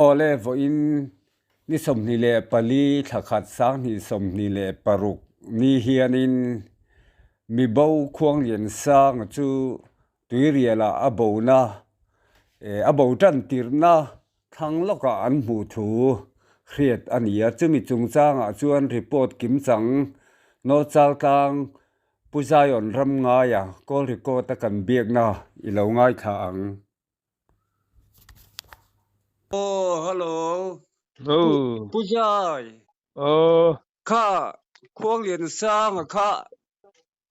Awle vawiin ni 24 thla khat 2026 ni hianin mibo Khuangliansanga chu Tuirialah a bona a bo tan tirhna thlang lawkah an hmuh thu hriat a ni a. Chumi chungchangah chuan report kimchang North Chaltlang Pu Zion Ramngaia call record a kan biakna i lo ngaithla ang. Aw hello Pu Oh, Pu Zai oh, kha Khuangliansanga kha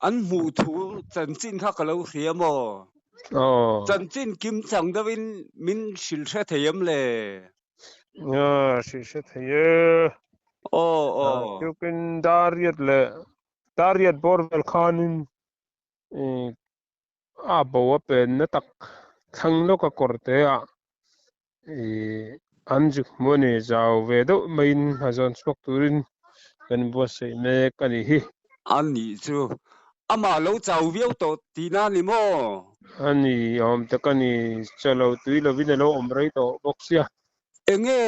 an hmuh thu chanchin kha ka lo hria maw? Oh. Chanchin kim chang deuhin min hrilh hre thei em le? Yeah, hrilh hre thei e. Aw aw. Tukin Dariat leh Dariat bawr vel khanin a bo a penna tak thlang lawka kawr te ah an zuk hmu a ni. Zau ve deuh maiin a zawn chhuak turin kan buatsaih mek a nih hi. A nih chu. Amah lo chau viau tawh tihna a ni maw? A ni, awm tak a ni. Chalo tui lovin a lo awm rei tawh bawk sia. Enge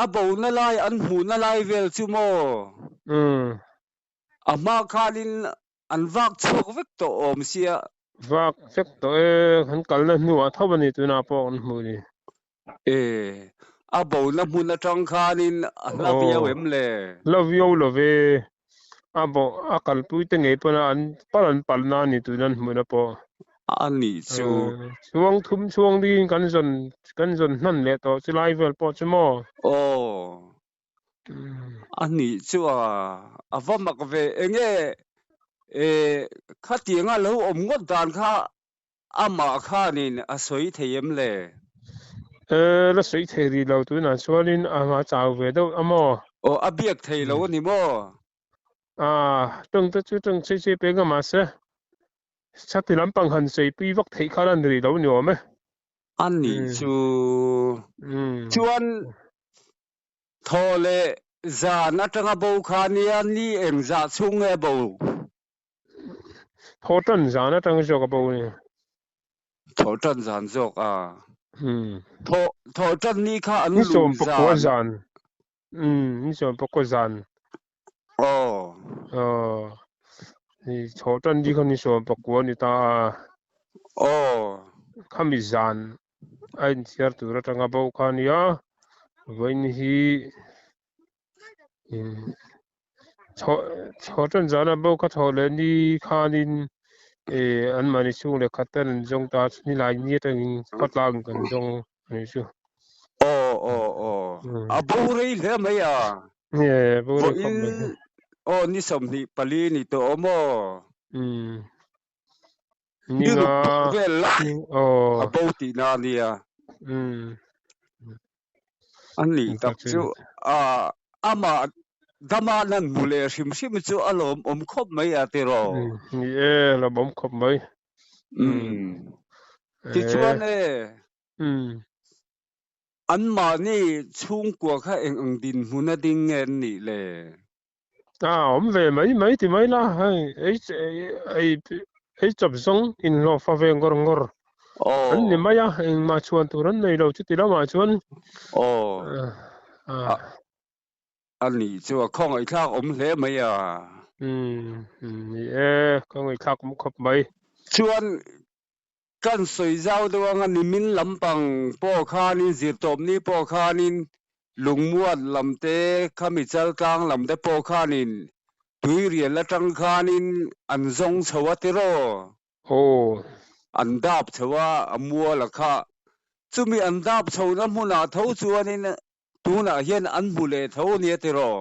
a bona lai an hmuhna lai vel chu maw? A hma khanin an vak chhuak vek tawh awm sia. Vak vek tawh e, kan kalna hnuah tho a ni tunah pawh kan hmuh ni. E, a bona hmun atang khanin a hla viau em le? Hla viau lo ve, a bo a kalpui te ngei pawn an pal an palna a ni tuna an hmuhna pawh. A nih chu. Chhuang thum chhuang dingin kan zawn kan zawn hnan leh tawh chu lai vel pawh chu maw? Aw. A nih chu a, a va mak ve. Enge e khatianga lo awm ngawt dan kha amah khanin a sawi thei em le? E, la sawi thei rih lo tunah chuanin a hma chau ve deuh a maw? Aw, a biak thei lo a ni maw? A, tawng te chu tawng chei chei peng a mahse chhati lampang han sawi pui vak theih kha la ni rih lo ni awm e. A nih chu. Chuan Thaw leh zan atanga bo kha nia ni eng zah chhung nge bo? Thaw tan zan atang zawk a bo ni. Thaw tan zan zawk a. Thaw thaw tan ni kha an Ni luh sawm pakua zan. zan. Ni sawm pakua zan. Aw. Aw. Ni thaw tan ni kha ni sawm pakua ni ta a. Aw. Khami zan a inthiar tur atanga bo kha a nia, vawiin hi chhaw tan zana bo kha thaw leh ni khanin eh anmahni chhung leh khat ten an zawng ta ni lai ni atangin khawtlang kan zawng a nih chu. Aw aw aw a bo rei hle mai a. Nge bo rei khawp mai. Vawiin aw ni 24 ni tawh awm aw. Ni Ni nga ruk bawk vel lai aw a bo tihna a nia. Um. A nih tak chu a amah dama nan hmu leh hrim hrim chu a lawmawm khawp mai a tiraw? Ni e, lawmawm khawp mai. Um. Tichuan e. Um. Anmahni chhungkua kha eng ang dinhmun a ding nge an nih le? A awm ve mai mai ti mai la, hei ei ei ei chawp zawng inhlawh fa ve ngawr ngawr an ni mai a, engmah chhuan tur an nei lo chuti lamah chuan. Aw, a nih chu a khawngaihthlak awm hle mai a. Umm ni e, khawngaihthlak awm khawp mai. Chuan kan sawi zau deuh anga nimin lampang pawh khanin zirtawpni pawh khanin lungmuat lam te khami chaltlang lam te pawh khanin tuirial atang khanin an zawng chho a tiraw? Aw. An dap chho a, a mual a kha. Chumi an dap chhohna hmunah tho chuanin tunah hian an hmu leh tho nia tiraw?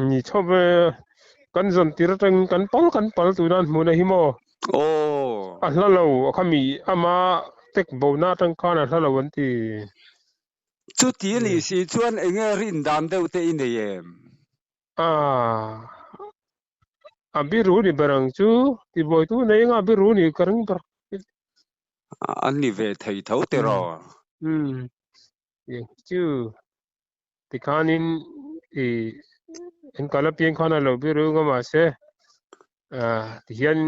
Ni chhawp e, kan zawn tir atangin kan pal kan pal tuna an hmuhna hi maw? Aw. A hla lo, a khami ama tek bona atang khan a hla lo an ti. Chuti a nih si chuan enge rin dan deuh te i nei em? A, a biru ni ber ang chu, tibuaitu nei anga a biru ni ka ring ber. A ni ve thei tho tiraw? Umm. Chu tikhanin i en kal apiang khan a lo biru nga mahse ah tihian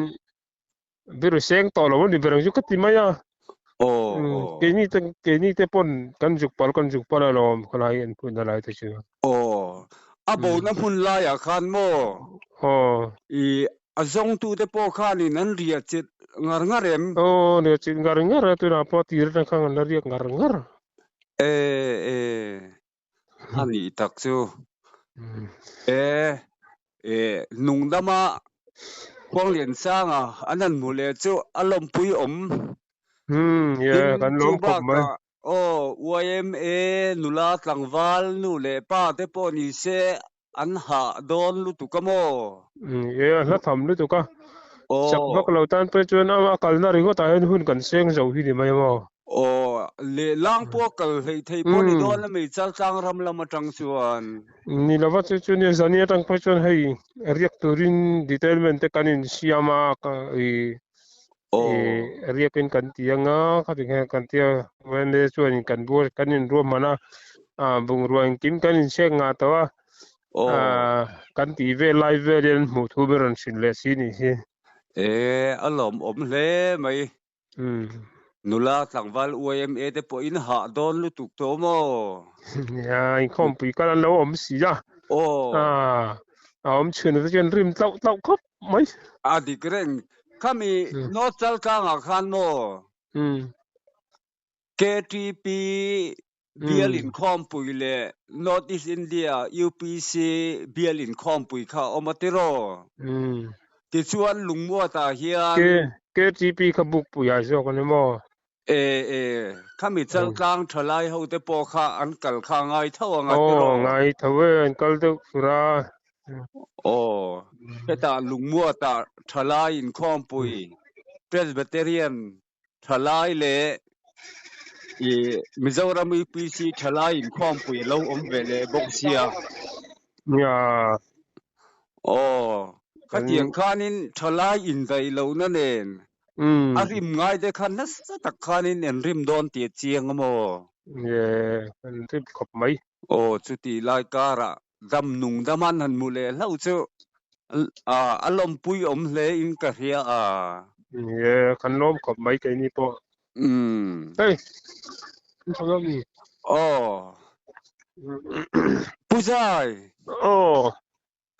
biru seng tawh lo a ni ber ang chu ka ti mai a. Aw aw. Keini te keini te pawn kan zuk palh kan zuk palh alawm khawlai en hmun a lai te chu. Aw a bona hmun laiah khan maw? Aw. I a zawngtute pawh khanin an riah chilh ngar ngar em? Aw riah chilh ngar ngar a tunah pawh tir atang khan an la riak ngar ngar. E e a nih tak chu. E e nungdama Khuangliansanga an han hmu leh chu a lawmpui awm. Umm Tin yeah kan chu lawm khawp mai. bakah aw YMA nula tlangval nu leh pa te pawh ni se an hah dawn lutuk a maw? Umm yeah hla tham lutuk a. Chak Aw. vak lo tan phei chuan a kalna ringawtah hian hun kan seng zo hi ni mai maw? Aw, lehlang pawh kal hleih thei pawh ni dawn a mi Chaltlang ram lam atang chuan. Ni lova chu chu nia zani atang phei chuan hei riak turin detailment te kan insiam a i riakin kan ti anga khati khan kan tia yma chuan kan buai kan inruahman a bungrua engkim kan inchhek ngah tawh a kan tih vel lai vel hian hmuh thu ber an hrilh leh si nih hi. E a lawmawm hle mai. Nula tlangval yma te pawhin hah dawn lutuk tawh maw? Nia, inkhawmpui kal an lo awm si a. Aw. A awm chhun te chuan rim tlauh tlauh khawp mai. A dik reng. Khami North Chaltlangah khan maw? KTP bial inkhawmpui leh North East India UPC bial inkhawmpui kha a awm a tiraw? Tichuan Lungmuatah hian. KTP kha Bukpuiah zawk a ni maw? E e, khami Chaltlang thalai hote pawh kha an kal kha a ngai tho ang a tiraw? Aw, ngai tho e, an kal deuh fur a. Aw, hetah Lungmuatah thalai inkhawmpui Presbyterian Thalai leh i Mizoram UPC thalai inkhawmpui a lo awm ve leh bawk sia. Nia. Aw, khatiang khanin thalai indaih lohna nen a rim ngai te khan nasa tak khanin an rim dawn tih a chiang a maw? Ye, an rim khawp mai. Aw, chutih lai karah dam nung dam an han hmu leh hlauh chu a lawmpui awm hle in ka hria a. Ye, kan lawm khawp mai keini pawh. Umm. Hei, in tha zawk ni. Aw. Pu Zai. Aw.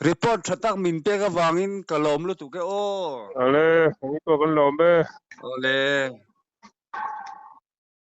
Report tha tak min pek avangin ka lawm lutuk e aw. Ale, keini pawh kan lawm e. Awle.